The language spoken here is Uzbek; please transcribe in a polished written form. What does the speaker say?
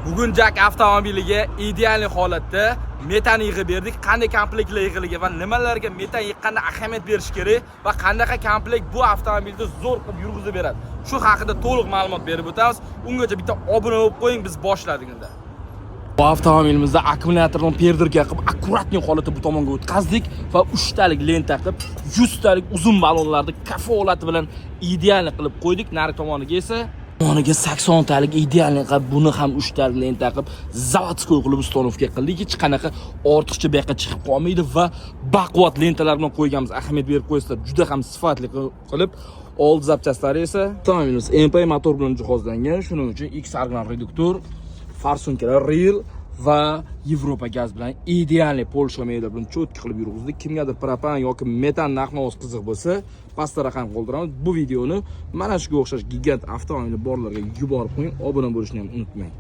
Bugun JAC avtomobiliga ideal holatda metan yig'ib berdik. Qanday komplektlar yig'ilgan va nimalarga metan yiqqanda ahamiyat berish kerak va qanaqa komplekt bu avtomobilni zo'r qilib yurg'izib beradi. Shu haqida to'liq ma'lumot berib o'tamiz. Ungacha bitta obuna bo'lib qo'ying, biz boshladik unda. Bu avtomobilimizda akkumulyatorni пердирка qilib, аккуратный holatda bu tomonga o'tkazdik va 3 talik lenta qilib, 100 talik uzun ballonlarni kafolati bilan ideal qilib qo'ydik. Nari tomoniga esa 80 talik ideal qilib, buni ham 3 talik lenta qilib, заводской qilib установка qildik. Hech qanaqa ortiqcha bu yoqqa chiqib qolmaydi va baquvvat lentalar bilan qo'yganmiz. Ahamiyat berib qo'ysizlar, juda ham sifatli qilib. Oldi запчасть lari esa avtomobilimiz MP motor bilan jihozlangan. Shuning uchun X original reduktor, форсунка lar Real va Yevropa gaz bilan идеальный Polsha meylar bilan чётко qilib yurg'izdik. Kimgadir propan yoki metan narx-navosi qiziq bo'lsa, pastda raqam qoldiramiz. Bu videoni mana shunga o'xshash gigant avtomobil borlarga yuborib qo'ying, obuna bo'lishni ham unutmang.